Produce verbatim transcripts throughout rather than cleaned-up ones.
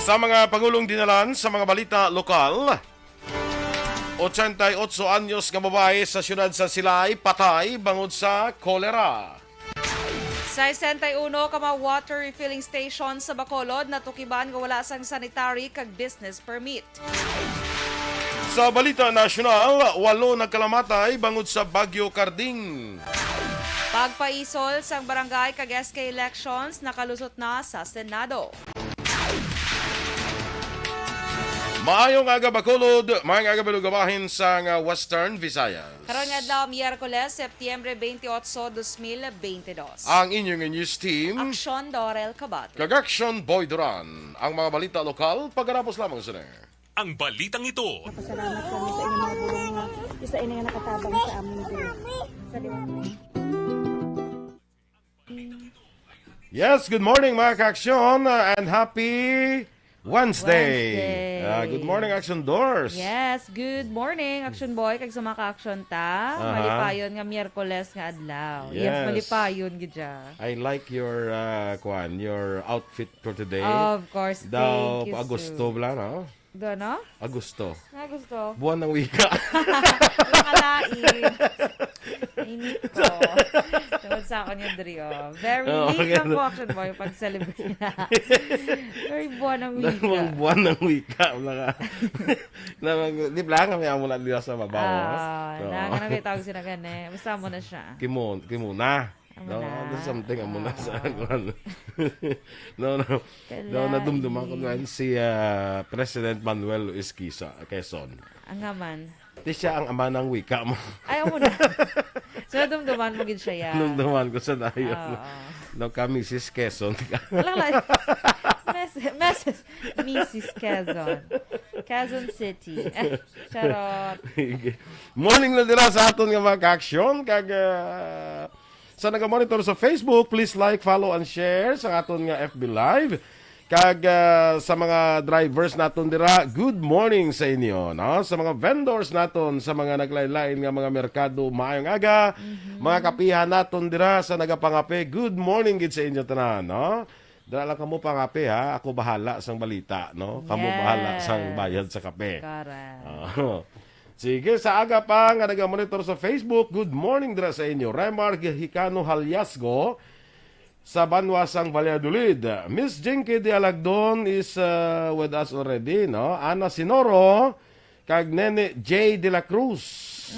Sa mga pangulong dinalan sa mga balita lokal, ochenta y ocho anyos nga babae sa siyudad sa Silay patay bangod sa kolera. Sesenta y uno ka mga water refilling station sa Bacolod natukiban nga wala sang sanitary kag business permit. Sa balita nasyonal, walo nagkalamatay bangod sa Bagyo Karding. Pagpaisol sang barangay kag S K elections nakalusot na sa Senado. Maayong aga, Bacolod. Maayong aga, Balugabahin sang, ah, Western Visayas. Karon nga adlaw, Miyerkules, Setyembre twenty-eight, dos mil twenty-two. Ang inyong news team, Aksyon Dorel Cabate. Kag Aksyon Boy Duran. Ang mga balita lokal, pagkatapos lamang sini. Ang balitang ito. Pasalamat kami sa inyong mga bulong nga isa ini nga nakatabang sa amin diri. Sa liwanag. Yes, good morning, mga ka-aksyon, uh, and happy Wednesday. Wednesday. Uh, good morning, Action Doors. Yes, good morning, Action Boy, kag sa mga ka-aksyon ta. Aha. Malipayon nga Miyerkules nga adlaw. Yes, yes. Malipayon gid siya. I like your, uh, kwan, your outfit for today. Of course. Daw, thank you, pa-Agosto Sue. Bala, no? Do, no? Agosto. Nga gusto? Buwan ng wika. Nakalain. Init ko. Tungod sa akon yung drio. Very Oh, late okay. Lang po, Action Boy, pag-celebrate na. Very buwan ng wika. Buwan ng wika. Wala ka. Namang, di ba nga may amo na dito sa babaw, ah, oh? Na, nga nang tawag sila gani. Basta mo na siya. Kimon, kimona. Amo No, na. There's something amo na sa Ah. Kuwan. No, no. No, Kalain. Nadumduman ko kuwan si, ah, President Manuel Luis Quisa-, Quezon. Ang nga man. Di siya ang ama ng wika mo. Ay, amo na. So, nadumduman mo gid siya, ya. Nadumduman ko sa dayon. Oo. No, ka Missus Quezon ka. Wala, wala. Mes-, Missus Missus Quezon. Quezon City. Charot. Morning na dira sa aton nga mga ka-aksyon. Kag, ah, Sa nagamonitor sa Facebook, please like, follow, and share sa aton nga F B Live. Kag, ah, sa mga drivers naton dira, good morning sa inyo, no? Sa mga vendors naton, sa mga naglain-lain nga mga merkado, maayong aga. Mhm. Mga kapihan naton dira sa nagapangape, good morning gid sa inyo tanan, no? Dira lang kamo pangape, ha? Ako bahala sang balita, no? Kamo bahala sang Yes. bayad sa kape. Correct. Oo. Sige, sa aga pa nga nagamonitor sa Facebook, good morning dira sa inyo. Remar Hicano Haliasgo sa banwa sang Valladolid. Miss Jinky de Alagdon is, uh, with us already, no? Ana Sinoro, kag Nene J de la Cruz.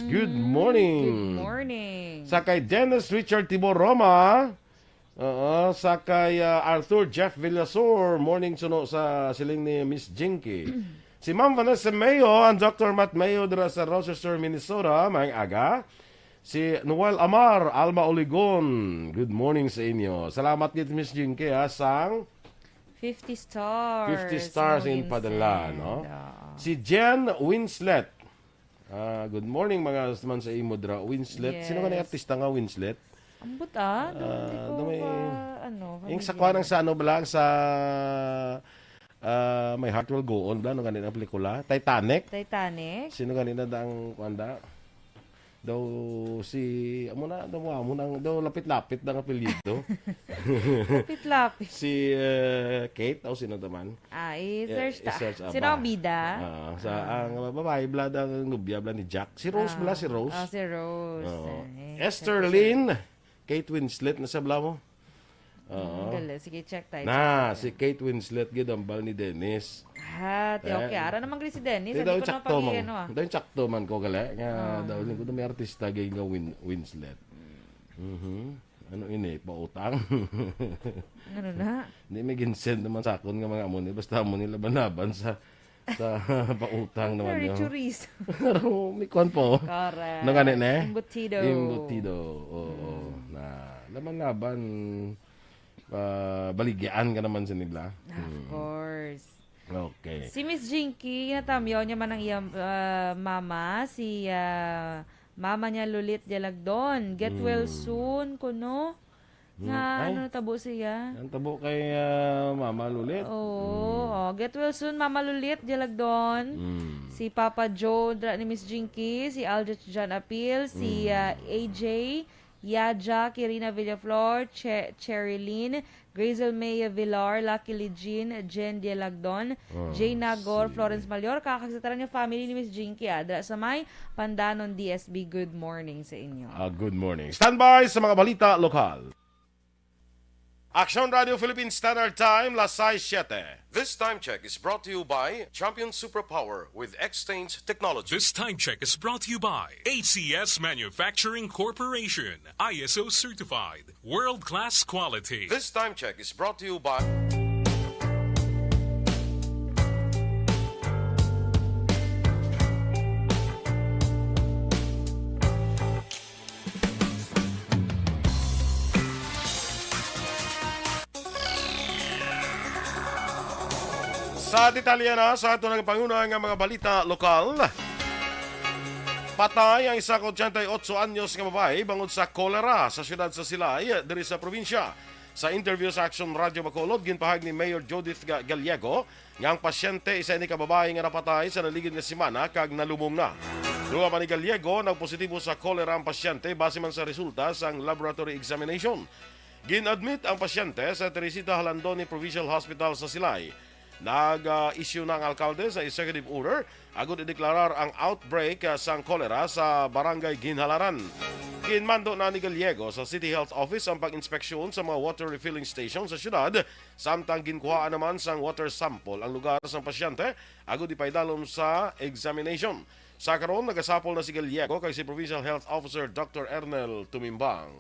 Good Mm, morning. Good morning. Sa kay Dennis Richard Tibor Roma, Oo, sa kay, ah, Arthur Jeff Villasor, morning suno sa siling ni Miss Jinky. Si Ma'am Vanessa Mayo and Doctor Matt Mayo dira sa Rochester, Minnesota, maayong aga. Si Noel Amar, Alma Oligon, good morning sa inyo. Salamat gid, Miss Jinky, ha, sang fifty stars fifty stars ang in padala, ginsend. No? Oo. Si Jen Winslet, Ah, good morning, mga man sa imo dra, Winslet. Sino ka na Yes. artista nga Winslet? Ambot, ah, do, Ah, di ko do may ka, ano, Yung sa familiar. Kuwan ang sa ano ba lang, sa, ah, My Heart Will Go On ba? Ano ganit ang pelikula? Titanic? Titanic? Sino ganit na ang kuwan da? Daw si, amo na, daw mo, amo na, daw lapit-lapit na ang apelyido. Lapit-lapit. Si, eh, Kate, o sino naman? Ah, i-search Eh, ta. i-search, Sino aba. Ang bida? Ah, sa Ah. ang babae, bla, ang nobya, bla ni Jack. Si Rose, Ah. bla, si Rose. Ah, si Rose. Oo. Ah, eh, Esther check ko siya. Lynn, Kate Winslet, nasa bla mo? Oo. Ang galing. Sige, check tayo, Na, check tayo. Si Kate Winslet, gid, ang bal ni Dennis. Ah, ti, Eh, okay. Ara naman gid si Dennis. Ti, Hindi daw ko na tsakto pag-i-, man. ano, ah. Daw tsakto man ko, gali. Nga, Ah. daw, lingkod na may artista, gid nga Win-, Winslet. Mhm. Ano ini? Pautang? Ano na? Hindi, may ginsend naman sa akon nga mga amo ni. Basta amo ni laban-laban sa, sa pautang naman Very yun. Chorizo. Pero may kwan po. Correct. Ano gani, ne? Embutido. Embutido. Oo. Hmm. Na, laban-laban, ah, baligyaan ka naman sa nila. Of Hmm. course. Okay. Si Miss Jinky, natamyaw niya man ang iyang, ah, mama, si, ah, mama niya Lulit Dialagdon. Get well Mm. soon, kuno. Mm. Nga, Ay. Ano tabo siya? Ang tabo kay, ah, Mama Lulit. Oo, Mm. oh. Get well soon, Mama Lulit Dialagdon. Mm. Si Papa Joe, dra ni Miss Jinky, si Aldrich John Apil, si, Mm. ah, A J, Yaja, Kirina Villaflor, Che-, Cherilyn, Grazel May Villar, Lucky Lijin, Jen Dialagdon, Oh, Jay Nagor, sige. Florence Mallorca, kag sa tanan nga family ni Miss Jinky, ah, dira sa may Pandanon D S B. Good morning sa inyo. Ah, good morning. Standby sa mga balita lokal. Action Radio Philippine Standard Time, las sais siete. This time check is brought to you by Champion Superpower with X-Change Technology. This time check is brought to you by A C S Manufacturing Corporation, I S O certified, world-class quality. This time check is brought to you by Sa detalye na sa ato nagpanguna nga mga balita lokal. Patay ang isa ka ochenta y ocho anyos nga babayi bangod sa kolera sa siyudad sa Silay, diri sa probinsya. Sa interview sa Action Radio Bacolod, ginpahayag ni Mayor Judith Ga-, Gallego nga ang pasyente isa ini ka babayi nga napatay sa naligid nga semana kag nalumong na. Dugang pa ni Gallego, nagpositibo sa kolera ang pasyente base man sa resulta sang laboratory examination. Gin-admit ang pasyente sa Teresita Jalandoni Provincial Hospital sa Silay. Nag-issue na ang alkalde sa executive order agud ideklarar ang outbreak, ah, sang kolera sa Barangay Ginhalaran. Ginmando na ni Gallego sa City Health Office ang pag-inspeksyon sa mga water refilling station sa syudad, samtang ginkuhaan naman sang water sample ang lugar sang pasyente agud ipaidalom sa examination. Sa karon, nagasapol na si Gallego kag si Provincial Health Officer Doctor Ernel Tumimbang.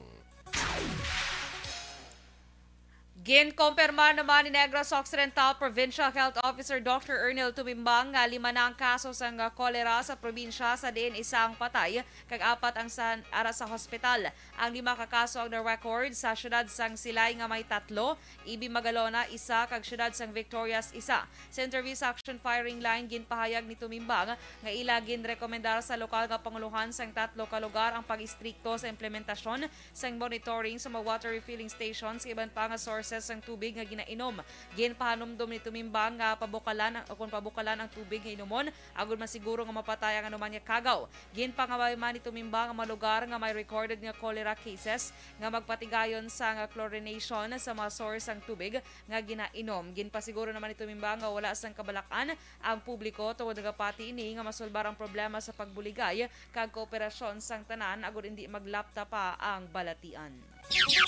Ginkumpirma naman ni Negros Occidental Provincial Health Officer Doctor Ernel Tumimbang nga lima na ang kaso sang kolera sa probinsya, sa diin isa ang patay kag apat ang san-, ara sa hospital. Ang lima ka kaso ang na-record sa siyudad sang Silay nga may tatlo, Ibi Magalona isa, kag siyudad sang Victorias isa. Sa interview sa Action Firing Line, ginpahayag ni Tumimbang nga ila ginrekomendar sa lokal nga pangulohan sang tatlo ka lugar ang pag-istrikto sa implementasyon sang monitoring sa mga water refilling stations kag iban pa nga sources sang tubig nga ginainom. Ginpahanumdom ni Tumimbang nga pabukalan ang, o kung pabukalan ang tubig nga inumon, agud masiguro nga mapatay ang anuman nga kagaw. Ginpangabay man ni Tumimbang ang mga lugar nga may recorded nga cholera cases nga magpatigayon sang chlorination sa mga source sang tubig nga ginainom. Ginpasiguro naman ni Tumimbang nga wala sang kabalak-an ang publiko tungod nagapati ini nga masulbar ang problema sa pagbuligay kag kooperasyon sang tanan agud indi maglapta pa ang balatian.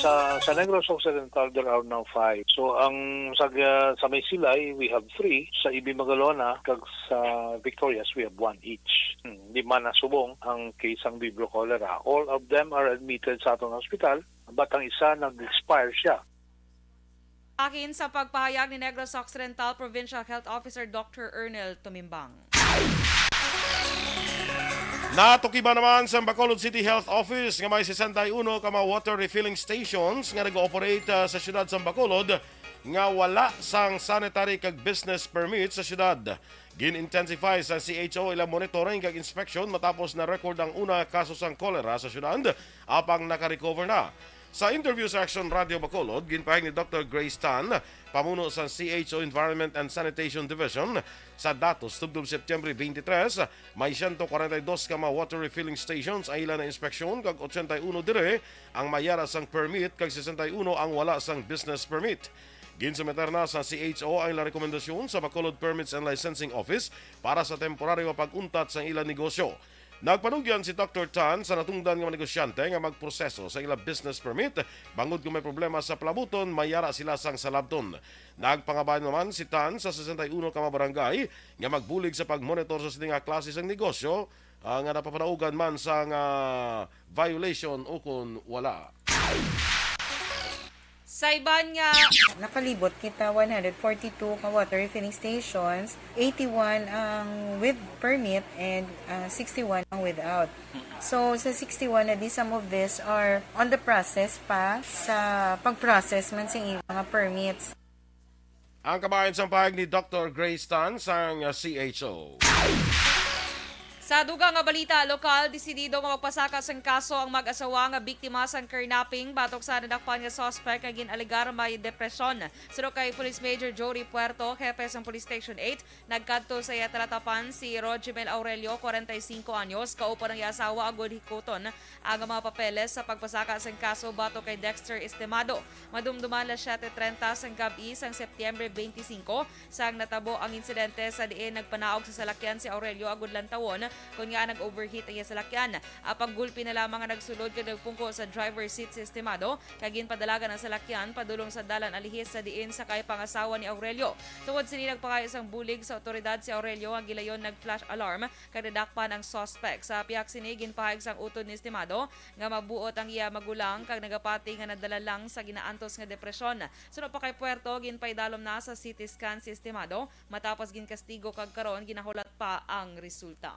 Sa, sa Negros Occidental, there are now five. So, ang sa, sa may Silay, we have three. Sa Ibi Magalona, kag sa Victorias, we have one each. Hmm, lima na subong ang case sang vibrio cholera. All of them are admitted sa atong hospital, but ang isa nag-expire siya. Akin sa pagpahayag ni Negros Occidental Provincial Health Officer Doctor Ernel Tumimbang. Natukiban naman sa Bacolod City Health Office nga may sesenta y uno ka mga water refilling stations nga nag-ooperate, ah, sa siyudad sa Bacolod nga wala sang sanitary kag business permit sa siyudad. Gin-intensify sa C H O ilang monitoring kag inspection matapos na-record ang una nga kaso sang cholera sa siyudad, apang naka-recover na. Sa interview sa Action Radio Bacolod, ginpahayag ni Doctor Grace Tan, pamuno sa C H O Environment and Sanitation Division, sa datos tubtob September twenty-three, may siyento kwarenta y dos ka mga water refilling stations ang ila na-inspeksyon, kag ochenta y uno diri ang may yara sang permit, kag sesenta y uno ang wala sang business permit. Ginsumeter na sa C H O ang ila rekomendasyon sa Bacolod Permits and Licensing Office para sa temporaryo nga pag-untat sang ila negosyo. Nagpanugyan si Doctor Tan sa natungdan nga mga negosyante nga magproseso sa ila business permit, bangod kung may problema sa palabuton, may yara sila sang salabton. Nagpangabay naman si Tan sa sesenta y uno ka mga barangay nga magbulig sa pagmonitor sa sini nga klase sang negosyo, ah, nga napapanaugan man sang, ah, violation o kon wala. Sa iban nga Nakalibot kita one hundred forty-two ka water refilling stations, eighty-one ang with permit and, ah, sixty-one ang without. So, sa sixty-one na di, some of these are on the process pa sa pag-process man sa ilang mga permits. Ang kabahin sang pahayag ni Doctor Grace Tan sang, ah, C H O. Sa dugang nga balita lokal, desidido nga magpasaka sang kaso ang mag-asawa nga biktima sang kidnapping batok sa nadakpan nga suspect nga gin-alegar may depresyon. Suno kay Police Major Jory Puerto, hepe sang Police Station eight, nagkadto sa iya talatapan si Rogimel Aurelio, kwarenta y singko anyos, kauban ang iya asawa agud hikuton ang mga papeles sa pagpasaka sang kaso batok kay Dexter Estimado. Madumduman las siete treinta sang gab-i sang Setyembre twenty-five, sang natabo ang insidente sa diin nagpanaog sa salakyan si Aurelio agud lantawon, kon ngaa nag-overheat ang iya salakyan. Apang gulpi na lamang nga nagsulod kag nagpungko sa driver's seat si Estimado, kag ginpadalagan ang salakyan padulong sa dalan alihis sa diin sakay pa ang asawa ni Aurelio. Tungod sini, nagpangayo sang bulig sa awtoridad si Aurelio nga gilayon nag-flash alarm kag nadakpan ang suspect. Sa pihak sini, ginpahayag sang utod ni Estimado nga mabuot ang iya magulang kag nagapati nga nadala lang sa ginaantos nga depresyon. Suno pa kay Puerto, ginpaidalom na sa C T scan si Estimado matapos ginkastigo kag karon ginahulat pa ang resulta.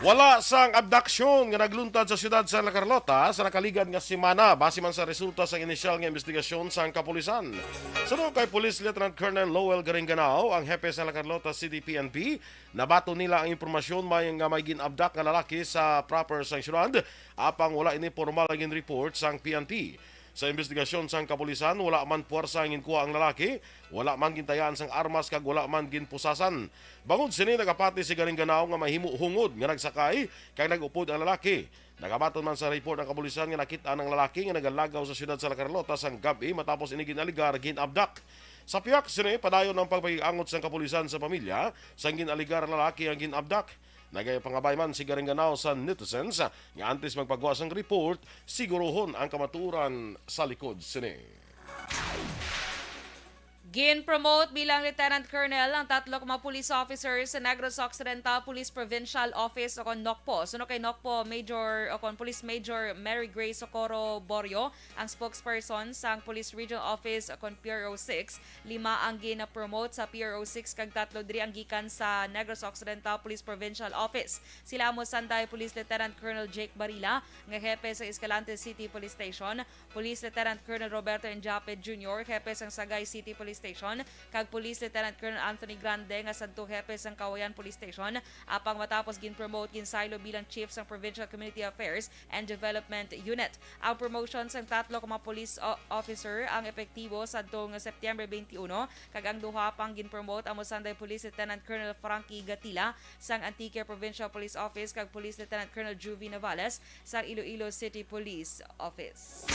Wala sang abduction nga nagluntad sa siyudad sa La Carlota sa nakaligad nga semana, base man sa resulta sang inisyal nga investigasyon sang kapulisan. Suno kay Police Lieutenant Colonel Lowell Garinganao, ang hepe sa La Carlota City P N P, nabaton nila ang impormasyon may, nga may gin-abduct nga lalaki sa proper sang siyudad, apang wala ini pormal nga gin-report sang P N P. Sa investigasyon sang kapulisan, wala man puwersa ang ginkuha ang lalaki, wala man gintayaan sang armas kag wala man ginpusasan. Bangod sini, nagapati si Garinganao nga mahimo hungod nga nagsakay kag nag-upod ang lalaki. Nagabaton man sa report ang kapulisan nga nakit-an ang lalaki nga nagalagaw sa siyudad sa La Carlota sang gab-i matapos ini gin-alegar gin-abduct. Sa pihak sini, padayon ang pagpakig-angot sang kapulisan sa pamilya sang gin-alegar lalaki ang gin-abduct. Nagapangabay man si Garinganao sa netizens nga antes magpagawa sang report, siguruhon ang kamatuoran sa likod sini. Gin-promote bilang Lieutenant Colonel ang tatlo ka mga police officers sa Negros Occidental Police Provincial Office o kon NOCPO. Suno kay NOCPO Major o kon Police Major Mary Grace Socorro Borio, ang spokesperson sang Police Regional Office o kon P R O six, lima ang gin-promote sa P R O six kag tatlo diri ang gikan sa Negros Occidental Police Provincial Office. Sila amo sanday Police Lieutenant Colonel Jake Barila, nga hepe sa Escalante City Police Station, Police Lieutenant Colonel Roberto Enjape Junior, hepe sang Sagay City Police Station, kag Police Lieutenant Colonel Anthony Grande, nga sadto hepe sang Kawayan Police Station, apang matapos gin-promote, ginsaylo bilang chief sang Provincial Community Affairs and Development Unit. Ang promotion sang tatlo ka mga police o-, officer ang epektibo sadto nga September twenty-one, kag ang duha pang gin-promote amo sanday Police Lieutenant Colonel Frankie Gatila sang Antique Provincial Police Office kag Police Lieutenant Colonel Juvie Navales sang Iloilo City Police Office.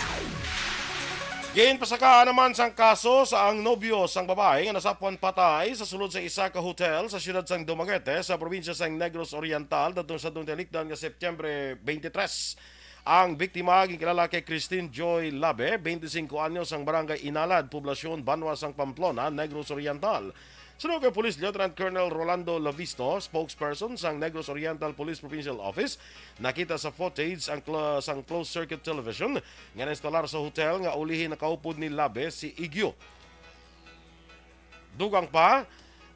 Ginpasakaan naman sang kaso sa ang nobyo sang babae nga nasapwan patay sa sulod sa isa ka hotel sa siyudad sang Dumaguete sa probinsya sang Negros Oriental, dadto sa dong tinikdan nga Septyembre twenty-three. Ang biktima ginkilala kay Christine Joy Labe, twenty-cinco anyos, ang barangay Inalad, poblasyon Banwa sang Pamplona, Negros Oriental. Suno kay Police Lieutenant Colonel Rolando Lavisto, spokesperson sang Negros Oriental Police Provincial Office, nakita sa footage ang clo-, sang closed circuit television nga nainstalar sa hotel nga ulihi nakaupod ni Labe si Igyo. Dugang pa,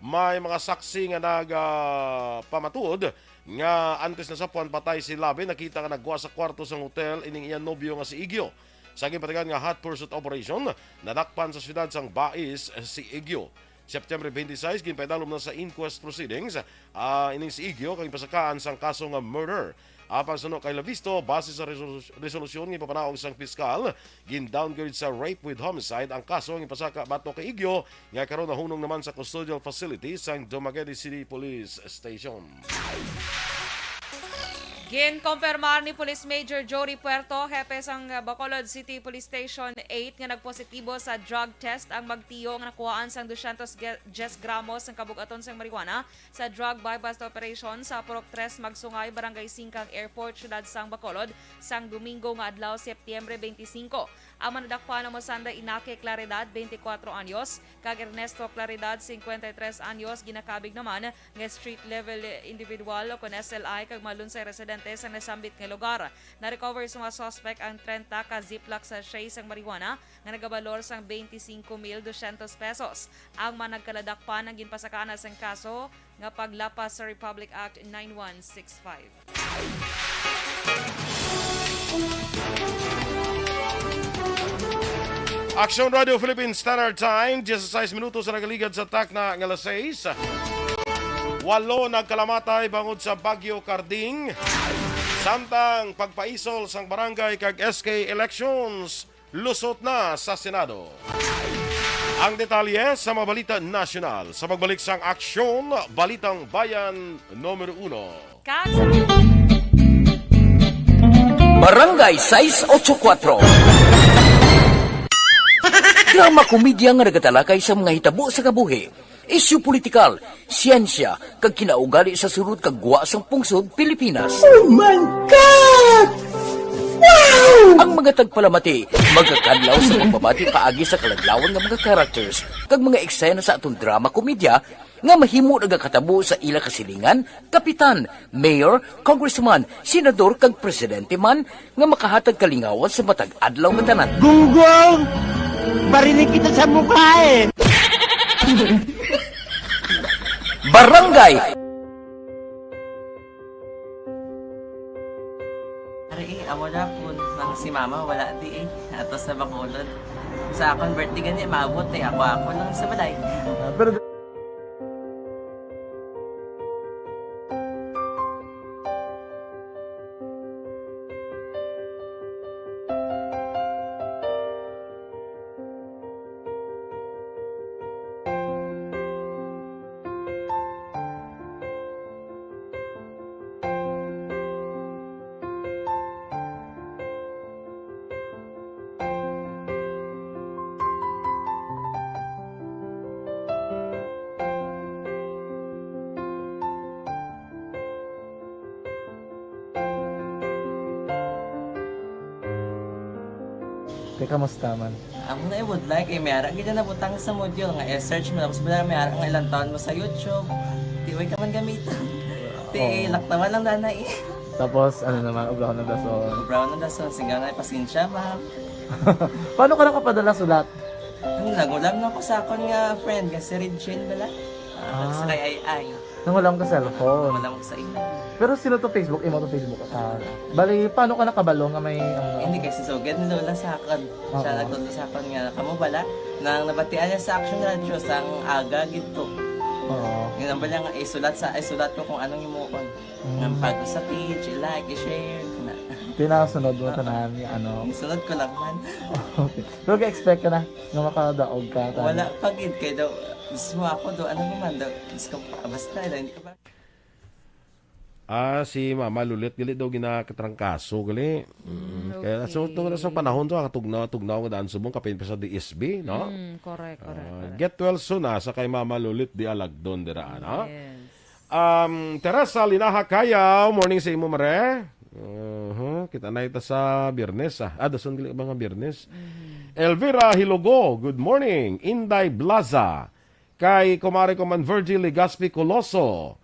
may mga saksi nga nagapamatuod nga antes nasapwan patay si Labe, nakita nga nagwa sa kwarto sang hotel ining iya nobyo nga si Igyo. Sa ginpatigan nga hot pursuit operation, nadakpan sa siyudad sang Bais si Igyo. September twenty-six, ginpaidalom na sa inquest proceedings, ah, ining si Igyo kag gipasakaan sang kaso nga murder. Apan suno kay Lavisto, base sa resolu-, resolusyon nga ipapanaog sang piskal, gin-downgrade sa rape with homicide ang kaso nga ipasaka batok kay Igyo, nga karon nahunong naman sa custodial facility sang Dumaguete City Police Station. Ginkompirmar ni Police Major Jory Puerto, hepe sang Bacolod City Police Station eight, nga nagpositibo sa drug test ang magtiyo nga nakuhaan sang dosyentos diyes gramos sang kabug-aton sang marijuana sa drug buy-bust operation sa Purok Tres Magsungay, Barangay Singkang Airport, Siyudad sang Bacolod, sang Domingo nga adlaw, Setyembre twenty-cinco. Ang mga nadakpan amo sanday Inake Claridad, twenty-cuatro anyos, kag Ernesto Claridad, cincuenta y tres anyos, ginakabig naman nga street level individual o kon S L I kag mga lunsay residente sa nasambit nga lugar. Na-recover sa mga suspect ang trenta ka Ziploc sachet sang marijuana nga nagabalor sang twenty-cinco mil dosyentos pesos. Ang mga nagkaladakpan ang ginpasakaan na sang kaso nga paglapas sa Republic Act nine one six five. Action Radio Philippine Standard Time, diyesisais minutos ang nagaligad sa takna nga alas sais. Walo nagkalamatay bangod sa Bagyo Karding, samtang pagpaisol sang barangay kag S K elections lusot na sa Senado. Ang detalye sa mga balita nasyonal sa pagbalik sang Aksyon, Balitang Bayan numero uno. Kag sa Barangay sais ocho kuwatro. Drama komedya nga nagatalakay sa mga hitabo sa kabuhi, isyu politikal, siyensya, kag kinaugali sa sulod kag gwa sang pungsod Pilipinas. Oh my God! Wow! Ang mga tagpalamati magakadlaw sa pagbabati paagi sa kaladlawan nga mga characters kag mga eksena sa aton drama komedya nga mahimo nagakatabo sa ila kasilingan, kapitan, mayor, congressman, senador, kag presidente man nga makahatag kalingawan sa matag adlaw nga tanan. Gunggong! Barinig kita sa mukha eh! Barangay! Ari eh, amo na po nang si mama wala di eh. Ato sa Bacolod. Sa akon birthday gani, maabot eh. Ako-ako lang sa balay. Ah, pero Te, kamusta man? Amo na, eh, budlay kay may ara gid na nabutang sa module nga i-search mo, tapos bala may ara nga ilang taon mo sa YouTube. Di way ka man gamiton. Ti, Oo. Laktawan lang dana eh. Tapos, ano naman, obrahon ng dason. Obrahon ng dason, sigaw na, pasensya, ma'am. Paano ka nakapadala sulat? Ano, nagulam na ako sa akon nga friend, nga si Regine bala. Ah, Ah. Sa kay Ay Ay. Nangulam ka cellphone. Nangulam ko sa imo. Pero sino to Facebook? Imo to Facebook? Ah, bali, paano ka nakabalo nga may, ano? Hindi, kay si Sugad ni Lola sa akon. Siya Oo. Nagtudlo sa akon nga, kamo bala, nang nabatian niya sa Action Radio, sang aga gid to. Oo. Yun ang bala nga isulat sa, isulat ko kung anong imuon. Mm. Nga pag sa page, i-like, i-share, na. Tinasunod mo Oo. Tanan nga ano. Isunod ko lang man. Okay. Pero ga-expect ka na nga makadaog ka, tanan? Wala pa gid, kay daw, mismo ako daw, ano naman daw, gusto ko, ah, basta lang, hindi ka ba? Ah, si Mama Lulit gali daw ginakatrangkaso gali. Mm, Mm, kaya okay. Sa, sa panahon to, ah, tugnaw, tugnaw nga daan subong, kapin pa sa D S B, no? Mm, correct, correct, Ah, correct. Get well soon, ah, sa kay Mama Lulit di Alagdon dira, no? Yes. Um, Teresa Linaha Kayaw, morning sa imo, mare. Uh-huh. Kita na ita sa Biyernes, ah. Ah, dason gali ba nga Biyernes? Mhm. Elvira Hilogo, good morning. Inday Blaza. Kay Kumare ko man Virgie Legaspi Coloso.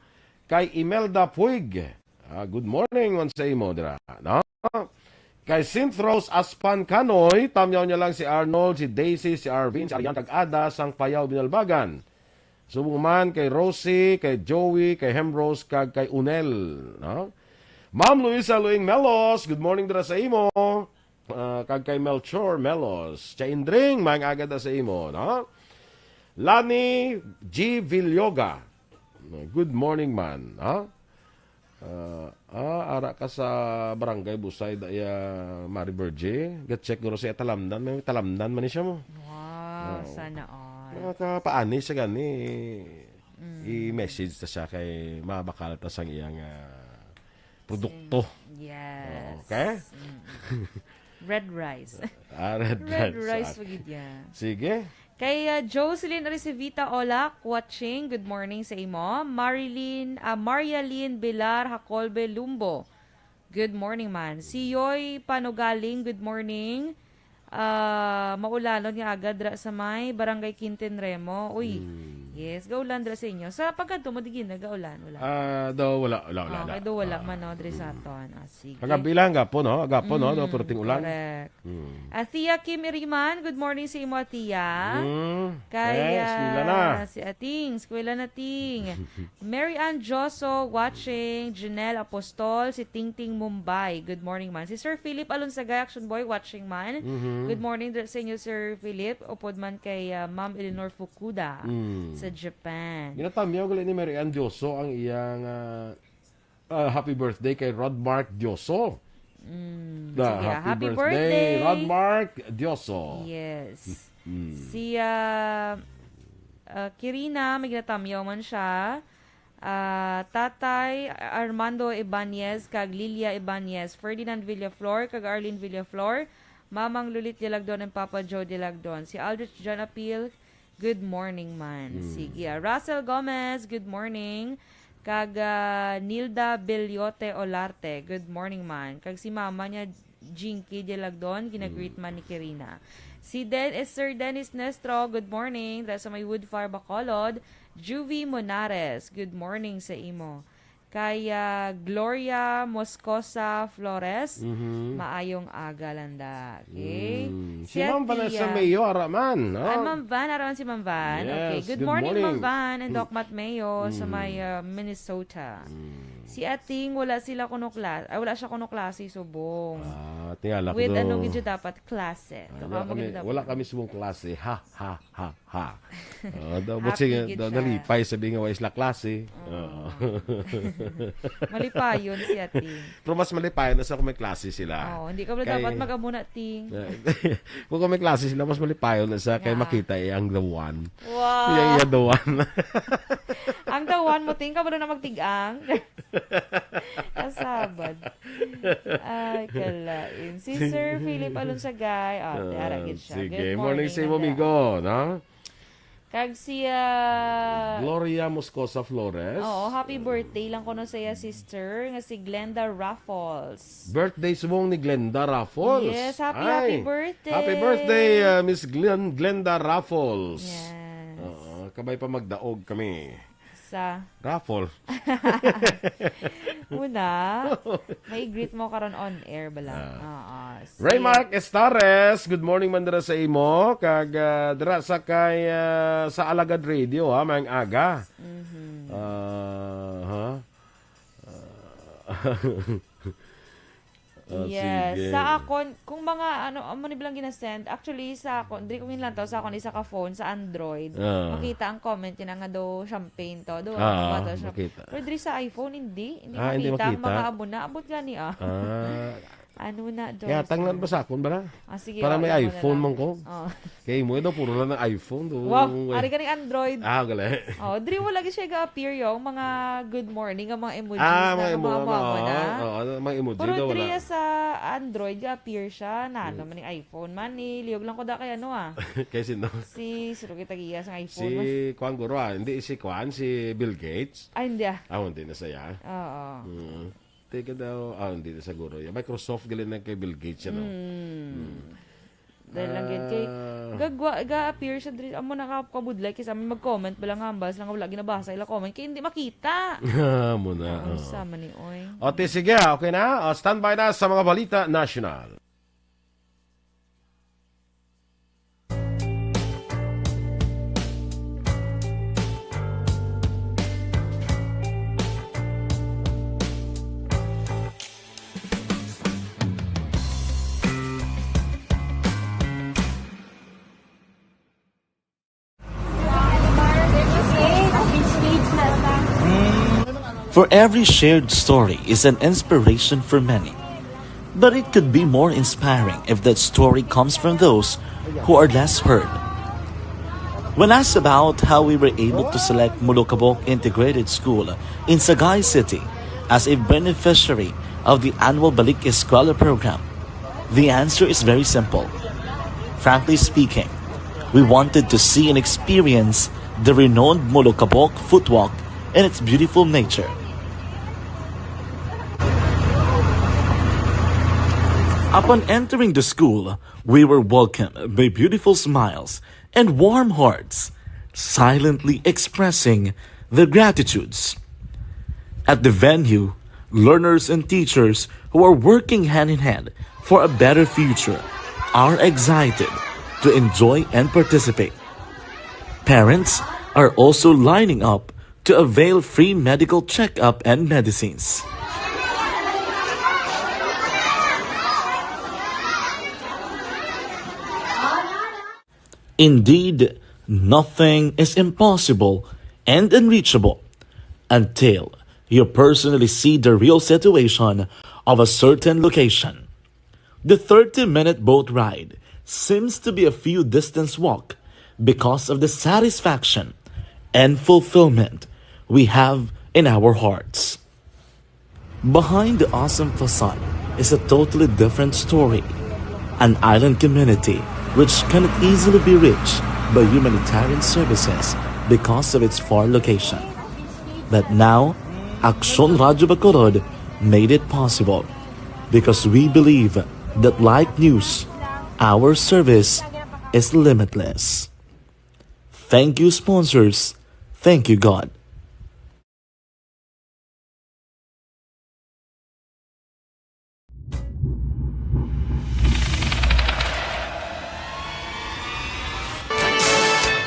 Kay Imelda Puig. Ah, good morning man sa imo dira, no? Kay Saint Rose Aspan Canoy, tamyaw niya lang si Arnold, si Daisy, si Arvin, si Arian, kag Ada, sang Payaw, Binalbagan. Subong man kay Rosie, kay Joey, kay Hemrose, kag kay Unel, no? Ma'am Luisa Luing Melos, good morning dira sa imo. Ah, kag kay Melchor Melos. Chaindring, maayong aga da sa imo, no? Lani G Villoga. Good morning, man, ha? Ah, ah, ara ka sa barangay Busay, da iya Mari Virgie. Ga-check guro sa iya talamnan. May talamnan man ni siya mo. Wow, Oo. Sana all. Nakakapaani siya gani. Mm. I-message ta siya kay mabakal ta sang iyang, ah, produkto. Sing-, yes. Oo, okay? Mm. Red rice. Ah, red Red rice. rice Ah. pa gid yan. Sige. Kay, ah, Jocelyn Aricevita Olak, watching. Good morning sa imo. Marilyn, ah, Marialyn Belar Hacolbe Lumbo. Good morning, man. Si Yoy Panugaling, good morning. Ah, maulanon nga aga dira sa may Barangay Quintin Remo. Uy, Hmm. yes, gaulan dira sa inyo. Sa pagkadto mo, di gid nagaulan, wala? Ah, daw wala, wala, wala, Ah, wala. kay daw wala Ah. man, no, diri sa Hmm. aton. Ah, sige. Kagabi lang, gapon, no? Gapon, no? Daw Mm, perting ulan. correct. Hmm. Ah, Tia Kim Iriman, good morning sa imo, Tia. Hmm. Kay, Yes, ah, Wala na. Ah, si Ating, eskwela na, Ting. Mary Ann Joso watching, Janelle Apostol, si Ting Ting Mumbai. Good morning, man. Si Sir Philip Alonsagay, Action Boy, watching, man. Mhm. Good morning dra-, sa inyo, Sir Philip. Upod man kay, ah, Ma'am Eleanor Fukuda Mm. sa Japan. Ginatamyaw gali ni Mary Ann Joso ang iyang, ah, ah, happy birthday kay Rodmark Dioso. Mm, Na, sige, ah, happy happy birthday, birthday. Rodmark Dioso. Yes. Mm. Si, ah, ah, Kirina, may ginatamyaw man siya. Ah, Tatay Armando Ibanez kag Lilia Ibanez, Ferdinand Villaflor kag Arlene Villaflor, Mamang Lulit Dialagdon and Papa Joe Dialagdon. Si Aldrich John Apil, good morning man. Mm. Sige, ah, Russell Gomez, good morning. Kag, ah, Nilda Beliote Olarte, good morning man. Kag si mama niya, Jinky Dialagdon, ginagreet Mm. man ni Kirina. Si Den-, eh, Sir Dennis Nestro, good morning. Dahil sa may Woodfire Bacolod, Juvie Monares, good morning sa imo. Kay, ah, Gloria Moscosa Flores, Mhm. maayong aga lang da. Okay? Mm. Si Si Ma'am Vanessa Atia. Mayo, ara man, no? Ay, Ma'am Van, ara man si Ma'am Van. Okay. Yes, Good good morning, Ma'am morning. Van and Mm. Doc Matt Mayo sa Mm. may, ah, Minnesota. Mm. Si Ating, wala sila kuno kla-, ay, wala siya kuno klase subong. Ah, tingala ko With do. Ano gid siya dapat klase? Ah, Ito wala ka mo kami, gid dapat. Wala kami subong klase. Ha, ha, ha, ha. Oh, daw, but Happy sige, gid daw, siya. Nalipay, sabi nga, wa sila klase. Oo. Oo. Malipayon si Ating. Pero mas malipayon na sa kung may klase sila. Oo, hindi ka pala Kay dapat mag-amo na, Ting. Kung may klase sila, mas malipayon na sa kay Yeah. makita eh, ang the one. Wow. Iya, iya, the one. Ang the one mo, Ting, ka ba na magtigang? Kasabad. Ay, kalain. Si Sir Philip Alonsagay. Oh, Ah, tiara gid siya. Sige. Good Morning morning, sa imo, Nanda. Amigo, no? Kag si, ah, Gloria Moscosa Flores. Oo, happy birthday lang kuno sa iya sister nga si Glenda Raffles. Birthday subong ni Glenda Raffles. Yes, happy, Ay, happy birthday. Happy birthday, uh, Miss Glen-, Glenda Raffles. Yes. Oo, kabay pa magdaog kami. Sa Raffle. Una, may greet mo karon on air bala. Ah. Oo. Si Raymark Estares, good morning man dira sa imo. Kag, ah, dira sa kay, ah, sa Alagad Radio, ha, maayong aga. Mhm. Ah, ha? Ah, ah, Yes. Sige. Sa akon, kung mga ano, amo ni bilang ginasend, actually, sa akon, diri ko ginlantaw sa akon, isa ka phone, sa Android. Ah. Makita ang comment niya nga daw champagne to. Daw, Ah, ano ba to, champ-, makita. Pero diri sa iPhone, hindi. Hindi Ah, hindi makita ang makita? mga amo na. Abot gani, ah. Ah. Ano na, Kaya Dorothy? tanglan ba sa akon, bala? Ah, sige, Para oh, may imo na iPhone lang. man ko. Oh. Kay mo, daw, puro lang ng iPhone, do. Wow, Uy. ari ka ng Android. Ah, gali. Oh, diri wala gyud siya ga-appear yung mga good morning, ang mga emojis Ah, na, mga ang mga emo-, amo-amo oo, na. oo, mga emoji Pero daw, diri wala. sa Android, ga-appear siya. Na, Hmm. naman yung iPhone man, eh. Liyog lang ko da kay ano, ah. Kay sino? Si, sino kita giya sa iPhone Si man? Kwan Guro, ah. Hindi si Kwan, si Bill Gates. Ay, hindi, ah. Ah, hindi na saya. Oo. Hmm. Teka daw, ah, hindi na siguro. Yung Microsoft, galing na kay Bill Gates, ano? Mm. Mm. Dahil lang gid kay, Ah. gagwa-, ga-appear siya diri. Amo na ka-, kabudlay kay sa amin mag-comment, bala nga hambal sila nga wala ginabasa ila comment kay hindi makita. Amo na, Ang oo. sama ni, oy. O, ti, sige, okay na. O, standby na sa mga balita national. For every shared story is an inspiration for many. But it could be more inspiring if that story comes from those who are less heard. When asked about how we were able to select Molokabok Integrated School in Sagay City as a beneficiary of the annual Balik Eskwela program, the answer is very simple. Frankly speaking, we wanted to see and experience the renowned Molokabok footwalk and its beautiful nature. Upon entering the school, we were welcomed by beautiful smiles and warm hearts, silently expressing their gratitudes. At the venue, learners and teachers who are working hand in hand for a better future are excited to enjoy and participate. Parents are also lining up to avail free medical checkup and medicines. Indeed, nothing is impossible and unreachable until you personally see the real situation of a certain location. The thirty-minute boat ride seems to be a few distance walk because of the satisfaction and fulfillment we have in our hearts. Behind the awesome facade is a totally different story, an island community which cannot easily be reached by humanitarian services because of its far location. But now, Aksyon Radyo Bacolod made it possible because we believe that, like news, our service is limitless. Thank you, sponsors. Thank you, God.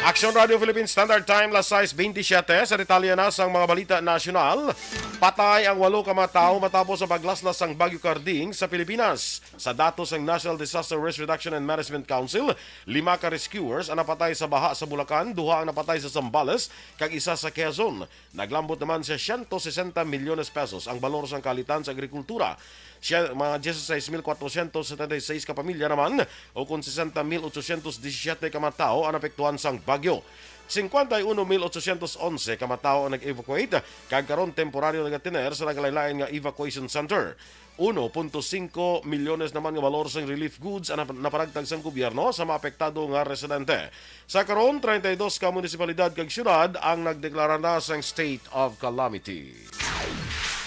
Aksyon Radio Philippine Standard Time, las sais bentisiete. Sa detalye na sang mga balita nasyonal, patay ang walo ka mga tawo matapos ang paglaslas sang Bagyo Karding sa Pilipinas. Sa datos sang National Disaster Risk Reduction and Management Council, lima ka rescuers ang napatay sa baha sa Bulacan, duha ang napatay sa Zambales, kag isa sa Quezon. Naglambot naman sa siyento sesenta milyones pesos ang balor sang kaalitan sa agrikultura. Siya, mga dieciséis mil cuatrocientos setenta y seis ka pamilya naman, o kon sesenta mil ochocientos disisyete ka mga tawo ang naapektuhan sang bagyo. Cincuenta y uno mil ochocientos once ka mga tawo ang nag-evacuate, kag karon temporaryo nagatiner sa nagalain-lain nga evacuation center. Uno punto singko milyones naman nga balor sang relief goods ang nap-, naparagtag sang gobyerno sa mga apektado nga residente. Sa karon, treinta y dos ka munisipalidad kag syudad ang nagdeklara na sang state of calamity.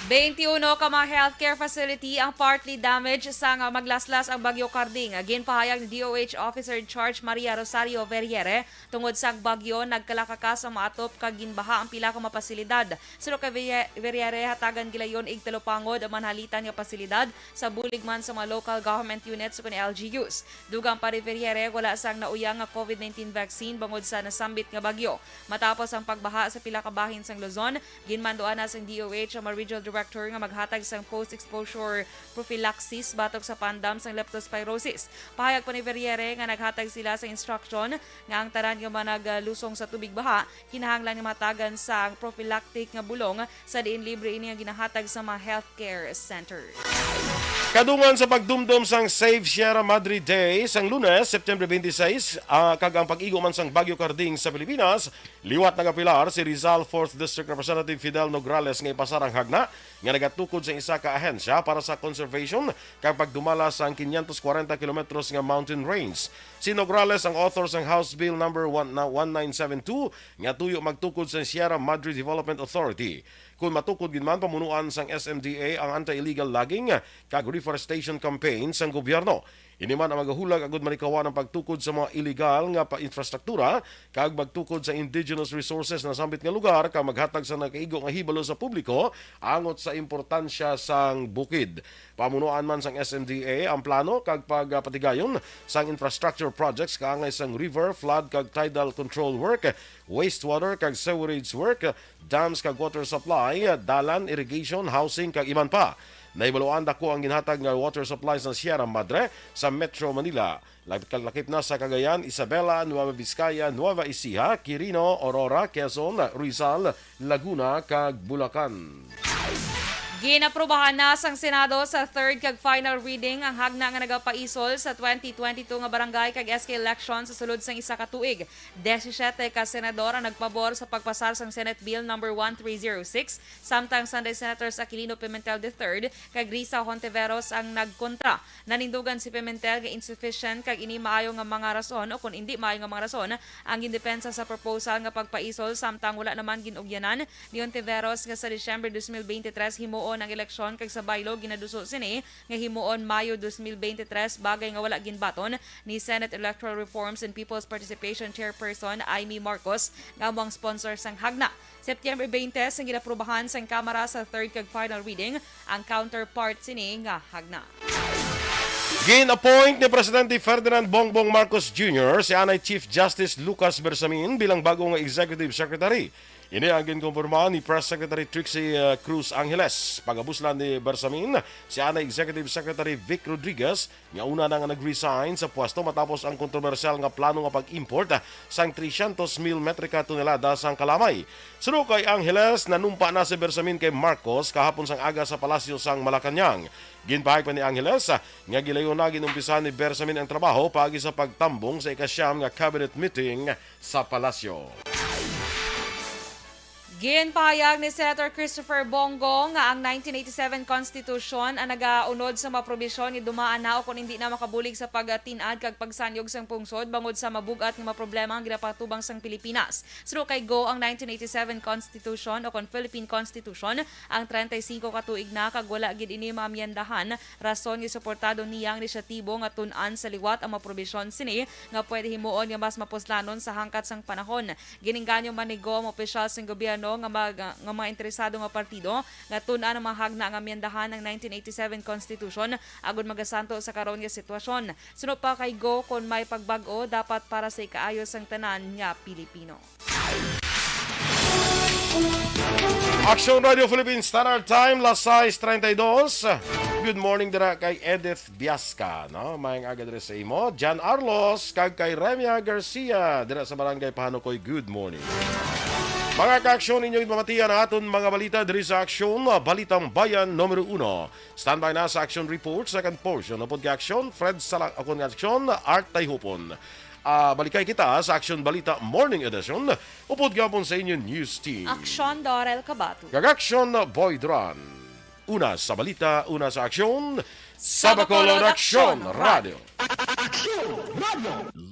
Twenty-one ka mga healthcare facility ang partly damaged sang maglaslas ang Bagyo Karding. Ginpahayag ni D O H Officer in Charge Maria Rosario Verriere, tungod sang bagyo, nagkalakakas ang maatop kag ginbaha ang pila ka mga pasilidad. Suno kay Verriere, Verriere, hatagan gilayon igtalupangod ang manhalitan nga pasilidad sa bulig man sa mga local government units ukon L G Us. Dugang pa ni Verriere, wala sang nauyang nga COVID nineteen vaccine bangod sa nasambit nga bagyo. Matapos ang pagbaha sa pila ka bahin sang Luzon, ginmanduan na sang D O H ang mga regional director nga maghatag sang post-exposure prophylaxis batok sa pandam sang leptospirosis. Pahayag pa ni Verriere nga naghatag sila sa instruction nga ang tanan nga managlusong sa tubig baha kinahanglan nga mahatagan sang prophylactic nga bulong, sa diin libre ini nga ginahatag sa mga healthcare centers. Kadungan sa pagdumdom sang Save Sierra Madre Day sang Lunes, September twenty-six, ah, kag ang pag-igo man sang Bagyo Karding sa Pilipinas, liwat nagapilar si Rizal Fourth District Representative Fidel Nograles nga ipasar ang hagna nga nagatukod sa isa ka ahensya para sa conservation kag pagdumala sang quinientos kwarenta kilometros nga mountain range. Si Nograles ang author sang House Bill number one, na one nine seven two nga tuyo magtukod sa Sierra Madre Development Authority. Kon matukod gid man, pamunuan sang S M D A ang anti-illegal logging kag reforestation campaign sang gobyerno. Ini man ang magahulag agud malikawan ang pagtukod sa mga illegal nga pa-, infrastruktura kag magtukod sa indigenous resources na sambit nga lugar kag maghatag sa nakaigo nga hibalo sa publiko angot sa importansya sang bukid. Pamunuan man sang S M D A ang plano kag pagpatigayon sang infrastructure projects kaangay sang river, flood kag tidal control work, wastewater kag sewerage work, dams kag water supply, dalan, irrigation, housing kag iban pa. Nahibaluan dako ang ginhatag nga water supply sa Sierra Madre sa Metro Manila. Lak-, lakip na sa Cagayan, Isabela, Nueva Vizcaya, Nueva Ecija, Quirino, Aurora, Quezon, Rizal, Laguna, kag Bulacan. Ginaprubahan na sang Senado sa third kag final reading ang hagna nga nagapaisol sa twenty twenty-two nga barangay kag S K election sa sulod sang isa ka tuig. Disisiete ka senador ang nagpabor sa pagpasar sang Senate Bill number one three zero six, samtang Sunday Senators Aquilino Pimentel the third kag Risa Hontiveros ang nagkontra. Nanindugan si Pimentel nga insufficient kag indi maayo nga mga rason, o kon indi maayo nga mga rason, ang gindepensa sa proposal nga pagpaisol, samtang wala naman gin-ugyanan ni Hontiveros nga sa Disyembre dos mil bente tres himuon ang eleksyon kag sa baylo ginaduso sini nga himuon Mayo dos mil bente tres, bagay nga wala ginbaton ni Senate Electoral Reforms and People's Participation Chairperson Imee Marcos nga amo ang sponsor sang hagna. September twenty sang ginaprubahan sang Kamara sa third kag final reading ang counterpart sini nga hagna. Gin-appoint ni Presidente Ferdinand Bongbong Marcos Junior si anay Chief Justice Lucas Bersamin bilang bago nga Executive Secretary. Ini ang ginkumpirma ni Press Secretary Trixie, uh, Cruz Angeles. Pagabuslan ni Bersamin si anay Executive Secretary Vic Rodriguez, nga una na nga nag-resign sa pwesto matapos ang kontrobersyal nga plano nga pag-import sang trescientos mil metrika tonelada sang kalamay. Suno kay Angeles, nanumpa na si Bersamin kay Marcos kahapon sang aga sa Palasyo sang Malacañang. Ginpahayag pa ni Angeles, ah, nga gilayon na ginumpisa ni Bersamin ang trabaho paagi sa pagtambong sa ikasyam nga cabinet meeting sa Palasyo. Ginpahayag ni Senator Christopher Bongo nga ang nineteen eighty-seven Constitution ang nagaunod sa mga probisyon nga dumaan na o kon indi na makabulig sa pagtin-ad kag pagsanyog sang pungsod bangod sa mabug-at nga mga problema ang ginapatubang sang Pilipinas. Suno kay Go, ang nineteen eighty-seven Constitution o kon Philippine Constitution ang treinta y cinco ka tuig na kag wala gid ini maamyendahan, rason nga suportado niya ang inisyatibo nga tun-an sa liwat ang mga probisyon sini nga pwede himuon nga mas mapuslanon sa hangkat sang panahon. Ginengganyo man ni Go ang mga opisyal sang gobyerno nga mag-, nga mga interesado nga partido nga tun-an ang mga hagna nga amyendahan ang nineteen eighty-seven Constitution agud magasanto sa karon nga sitwasyon. Suno pa kay Go, kon may pagbag-o, dapat para sa ikaayo sang tanan nga Pilipino. Action Radio Philippines Standard Time, las sais treinta y dos. Good morning dira kay Edith Biasca, no? Mayang aga diri sa imo, Jan Arlos, kag kay Remia Garcia dira sa Barangay Pahanukoy. Good morning. Mga ka-aksyon, inyong mabatian ang aton mga balita diri sa Aksyon, Balitang Bayan numero uno. Standby na sa Action Report, second portion. Upod kay Aksyon, Fred Salak, akon nga Aksyon, Art Tayhupon. Ah, balikay kita sa Action Balita Morning Edition. Upod gapon sa inyo news team. Aksyon, Dorel Cabato. Kag Aksyon, Boy Duran. Una sa balita, una sa aksyon. Sa Bacolod, Aksyon Radio. Aksyon Radio.